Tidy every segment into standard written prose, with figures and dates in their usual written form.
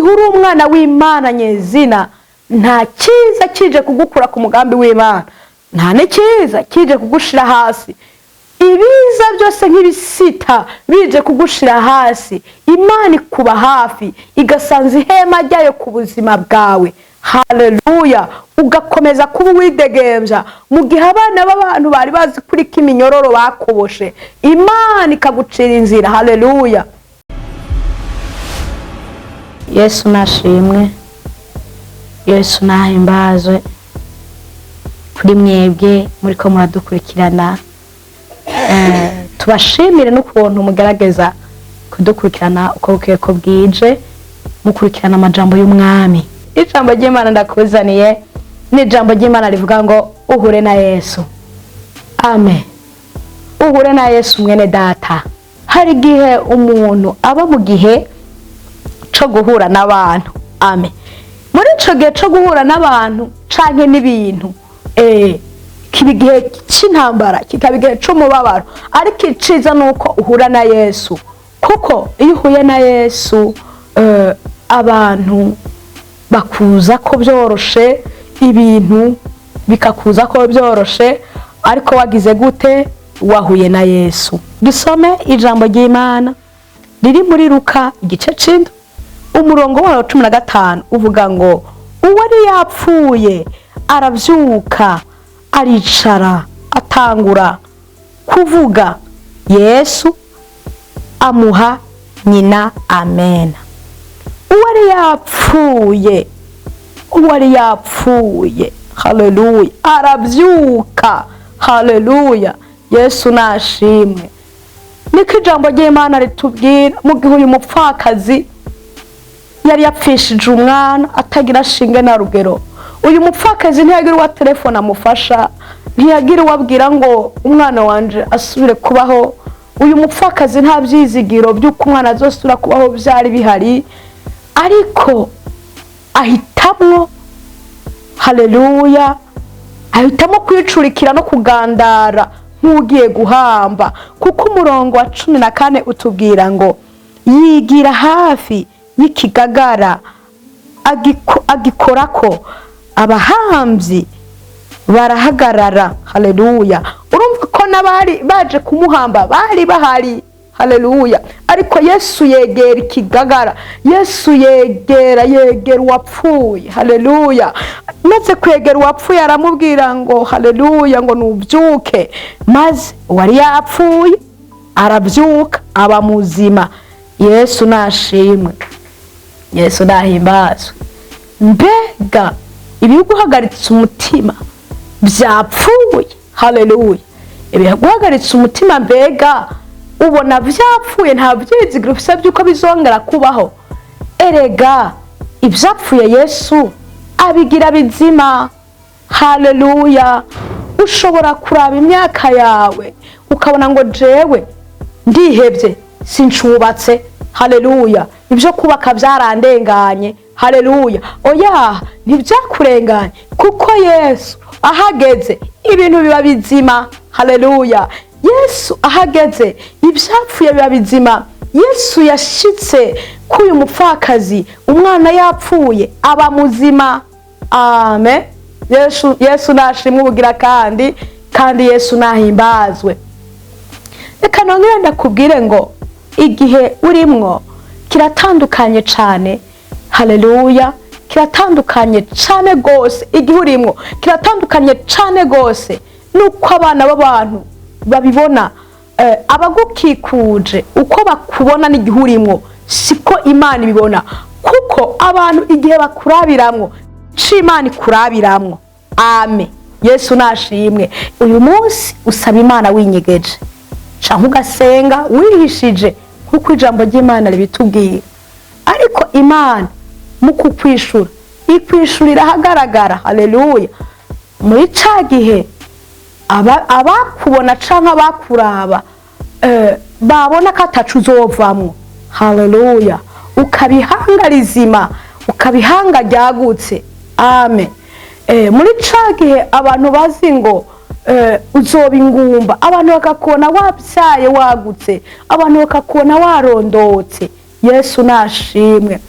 Gihe uri umwana w'Imana nyezina, nta cyiza kije kugukura ku mugambi w'Imana, nta n'ikiza kije kugushira hasi. Ibiza byose nk'ibisita bije kugushira hasi, Imana ikuba hafi, igasanza ihema ryayo ku buzima bwawe. Haleluya! Ugakomeza kuba uwidegembya mu gihe abana b'abantu bari bazi kuri ko iminyororo bakoboshe, Imana ikagucira inzira. Haleluya! Yesu nashimwe, Yesu nahimbazwe. Kuri mwebwe muriko muradukurikirana, tubashimire n'ukuntu mugerageza kudukurikirana uko bukeye ko bwije, mukurikirana amajambo y'Umwami. Ijambo ry'Imana ndakuzaniye ni ijambo ry'Imana rivuga ngo uhure na Yesu. Amen. Uhure na Yesu, mwene data. Hari igihe umuntu aba mu gihe co guhura n'abantu. Amen. Muri ico gihe co guhura n'abantu canke n'ibintu, kiba igihe c'intambara, kikaba igihe c'umubabaro, ariko iciza ni uko uhura na Yesu, kuko iyo uhuye na Yesu, abantu bakuza ko byoroshe, ibintu bikakuza ko byoroshe. Ariko wagize gute? Wahuye na Yesu. Dusome ijambo ry'Imana riri muri Luka igice c'indwi, umurongo wayo 15, uvuga ngo: "Uwari yapfuye arabyuka, aricara, atangura kuvuga. Yesu amuha nyina." Amen. Uwari yapfuye, uwari yapfuye, haleluya, arabyuka. Haleluya! Yesu nashimwe. Niko ijambo ry'Imana ritubwira. Mu gihe uyu mupfakazi yari yapfishije umwana atagira shinge na rugero, uyu mupfakazi ntiyagira uwa telefone amufasha, ntiyagira uwo abwira ngo umwana wanje asubire kubaho. Uyu mupfakazi nta byizigiro by'uko umwana azosubira kubaho byari bihari, ariko ahitamwo, haleluya, ahitamo kwicurikira no kugandara nk'ugiye guhamba, kuko umurongo wa 14 utubwira ngo: "Yigira hafi y'ikigagara, agikorako, abahambyi barahagarara." Haleluya! Urumva ko n'abari baje kumuhamba bari bahari. Haleluya! Ariko Yesu yegera ikigagara, Yesu yegera uwapfuye. Haleluya! Maze kwegera uwapfuye, aramubwira ngo, haleluya, ngo nubyuke. Maze uwari yapfuye arabyuka, aba muzima. Yesu nashimwe, Yesu nahimbazwe. Mbega ibiguhagaritse umutima byapfuye? Haleluya! Ibiguhagaritse umutima, mbega ubona byapfuye, nta byizigiro ufise by'uko bizongera kubaho? Erega ibyapfuye Yesu abigira bizima. Haleluya! Ushobora kuraba imyaka yawe ukabona ngo jewe ndihebye, sincubatse. Haleluya! Ibyo kubaka byarandenganye. Haleluya! Oya, ntibyakurenganye, kuko Yesu ahageze ibintu biba bizima. Haleluya! Yesu ahageze ibyapfuye biba bizima. Yesu yashitse k'uyu mupfakazi umwana yapfuye, aba muzima. Amen. Yesu, Yesu nashimwe ubugira kandi, kandi Yesu nahimbazwe. Reka nongere ndakubwire ngo igihe urimwo kiratandukanye cyane. Haleluya! Kiratandukanye cyane rwose. Igihe urimwo kiratandukanye cyane rwose nuko abana b'abantu babibona, abagukikuje uko bakubona n'igihe urimwo siko Imana ibibona, kuko abantu igihe bakurabiramwo c'Imana ikurabiramwo. Amen. Yesu nashimwe. Uyu munsi usaba Imana winyegeje canke ugasenga wihishije, nk'uko ijambo ry'Imana ribitubwira, ariko Imana mu kukwishura ikwishurira ahagaragara. Haleluya! Muri ca gihe abakubona canke abakuraba, babona ko atacu uzovamwo, haleluya, ukabihanga rizima, ukabihanga ryagutse. Amen. Muri ca gihe abantu bazi ngo uzoba ingumba, abantu bakakubona wabyaye wagutse, abantu bakakubona warondotse. Yesu nashimwe.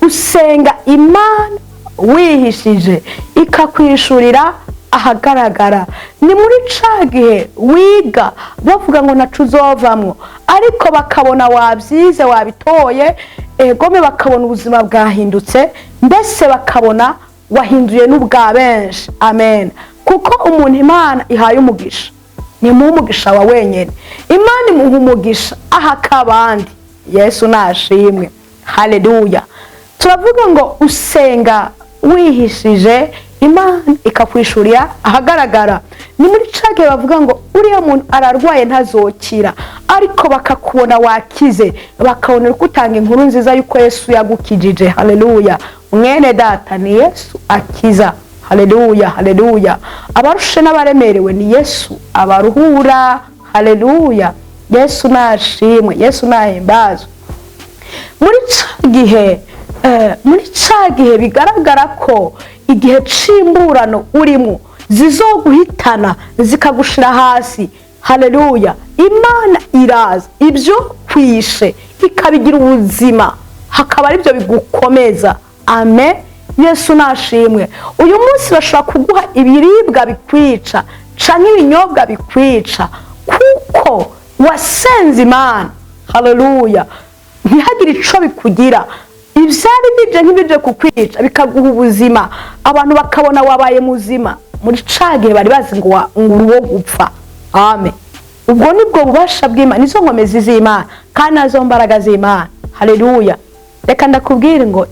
Usenga Imana wihishije, ikakwishurira ahagaragara. Ni muri ca gihe wiga bavuga ngo ntaco uzovamwo, ariko bakabona wabyize, wabitoye, egome, bakabona ubuzima bwahindutse, mbese bakabona wahinduye n'ubwa benshi. Amen. Kuko umuntu Imana ihaye umugisha, ntimuha umugisha wa wenyine, Imana imuha umugisha aha akabandi. Yesu nashimwe, haleluya. Turavuga ngo usenga wihishije, Imana ikakwishurira ahagaragara. Ni muri ca gihe bavuga ngo uriya muntu ararwaye, ntazokira, ariko bakakubona wakize, bakabona uri gutanga inkuru nziza y'uko Yesu yagukijije. Haleluya. Mwene data, ni Yesu akiza. Haleluya, haleluya. Abarushe n'abaremerewe, ni Yesu abaruhura. Haleluya. Yesu nashimwe, Yesu nahimbazwe. Muri ca gihe bigaragara ko igihe c'imburano urimo zizoguhitana, zikagushira hasi, haleluya, Imana iraza, ibyo kwishe ikabigira ubuzima, hakaba aribyo bigukomeza. Amen. Yesu nashimwe. Uyu munsi bashobora kuguha ibiribwa bikwica canke ibinyobwa bikwica, kuko wasenze Imana, haleluya, ntihagire ico bikugira. Ivyari bije nk'ibije kukwica bikaguha ubuzima, abantu bakabona wabaye muzima muri ca gihe bari bazi ngo uri uwo gupfa. Amen. Ubwo nibwo bubasha bw'Imana, nizo nkomezi z'Imana kandi nazo mbaraga z'Imana. Haleluya. Reka ndakubwire ngo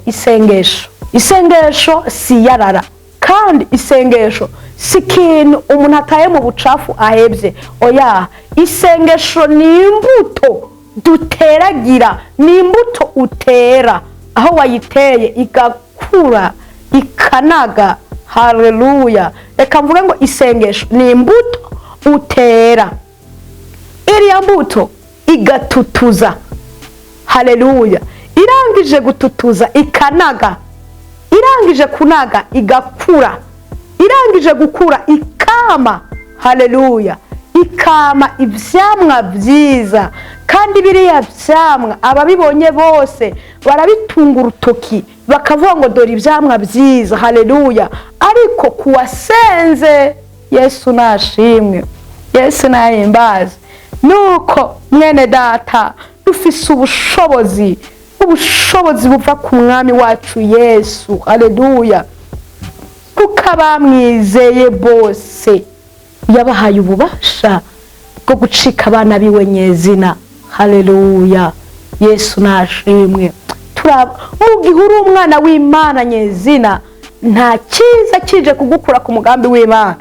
isengesho si yarara, kandi isengesho si ikintu umuntu ataye mu bucafu ahebye. Oya, isengesho ni imbuto duteragira, ni imbuto utera aho wayiteye igakura, ikanaga. Haleluya. Reka mvuge ngo isengesho ni imbuto utera, iriya mbuto igatutuza. Haleluya. Irangije gututuza ikanaga, irangije kunaga igakura, irangije gukura ikama. Haleluya. Ikama ivyamwa vyiza, kandi biriya vyamwa ababibonye bose barabitunga urutoki, bakavuga ngo dore ivyamwa vyiza. Haleluya. Ariko kuwasenze. Yesu nashimwe, Yesu nahimbaze. Nuko mwene data, dufise ubushobozi buva ku Mwami wacu Yesu. Haleluya. Kuko abamwizeye bose yabahaye ububasha bwo gucika abana biwe nyezina. Haleluya. Yesu nashimwe. Mu gihe uri umwana w'Imana nyezina, nta cyiza kije kugukura ku mugambi w'Imana,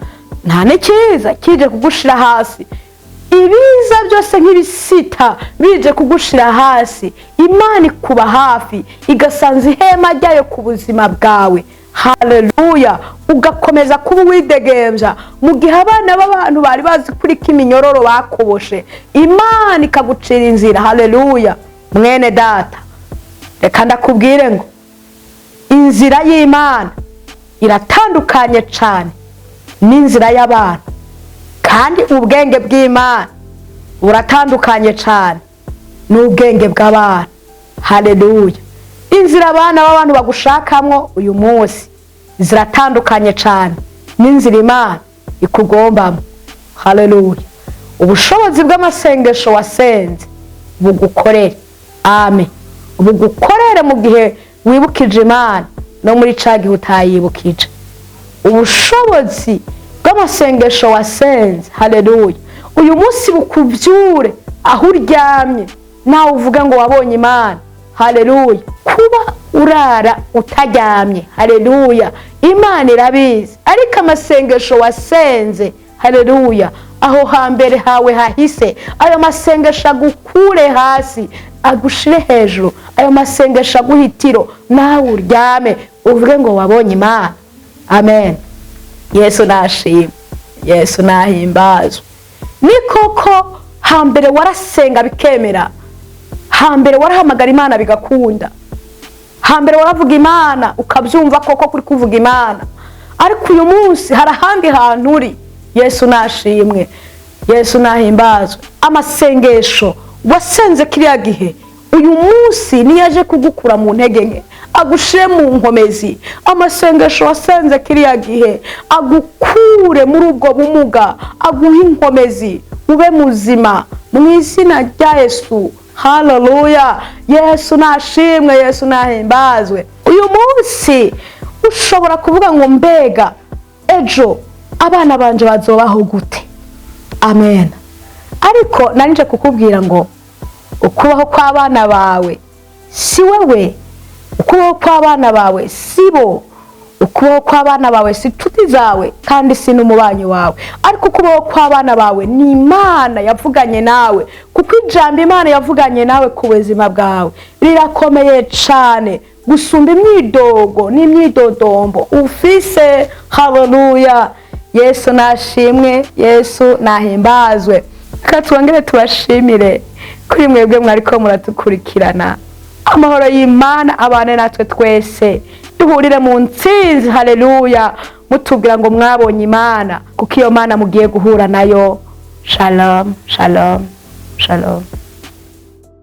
nta n'ikiza kije kugushira hasi. Ibiza byose nk'ibisita bije kugushira hasi, Imana ikuba hafi, igasanza ihema ryayo ku buzima bwawe. Haleluya. Ugakomeza kuba uwidegembya mu gihe abana b'abantu bari bazi kuri ko iminyororo bakoboshe, Imana ikagucira inzira. Haleluya. Mwene data, reka ndakubwire ngo inzira y'Imana iratandukanye cyane n'inzira y'abantu, kandi ubwenge bw'Imana buratandukanye cyane n'ubwenge bw'abantu. Haleluya. Inzira abana b'abantu bagushakamwo uyu munsi ziratandukanye cyane n'inzira Imana ikugombamo. Haleluya. Ubushobozi bw'amasengesho wasenze bugukorere. Amen. Bugukorere mu gihe wibukije Imana no muri ca gihe utayibukije. Ubushobozi bw'amasengesho wasenze, haleluya, uyu munsi bukubyure aho uryamye, nawe uvuga ngo wabonye Imana. Haleluya. Kuba urara utaryamye, haleluya, Imana irabizi. Ariko amasengesho wasenze, haleluya, aho hambere hawe hahise, ayo masengesho agukure hasi agushire hejuru, ayo masengesho aguhitiro, nawe uryame uvuge ngo wabonye Imana. Amen. Yesu nashimwe, Yesu nahimbazwe. Ni koko hambere warasenga bikemera, hambere warahamagara Imana bigakunda, hambere waravuga Imana ukabyumva koko kuri kuvuga Imana, ariko uyu munsi hari ahandi hantu uri. Yesu nashimwe, Yesu nahimbazwe. Amasengesho wasenze kiriya gihe, uyu munsi niyo aje kugukura mu ntege nke. Agushire mu nkomezi. Amasengesho wasenze kiriya gihe agukure muri ubwo bumuga, aguhe inkomezi, ube muzima mu izina rya Yesu. Haleluya! Yesu nashimwe, Yesu nahimbazwe. Uyu munsi ushobora kuvuga ngo: "Mbega ejo abana banje bazobaho gute?" Amen. Ariko nanje kukubwira ngo ukubaho kw'abana bawe si wewe, ukubaho kw'abana bawe si bo, ukubaho kw'abana bawe si inshuti zawe, kandi si n'umubanyi wawe, ariko ukubaho kw'abana bawe ni Imana yavuganye nawe, kuko ijambo Imana yavuganye nawe ku buzima bwawe rirakomeye cyane gusumba imyidogo n'imyidodombo ufise. Haleluya! Yesu nashimwe, Yesu nahimbazwe. Reka twongere tubashimire kuri mwebwe mwariko muratukurikirana. Amahoro y'Imana abane natwe twese, duhurire mu ntsinzi. Haleluya! Mutubwira ngo mwabonye Imana, kuko iyo Mana mugiye guhura nayo. Shalom, shalom, shalom.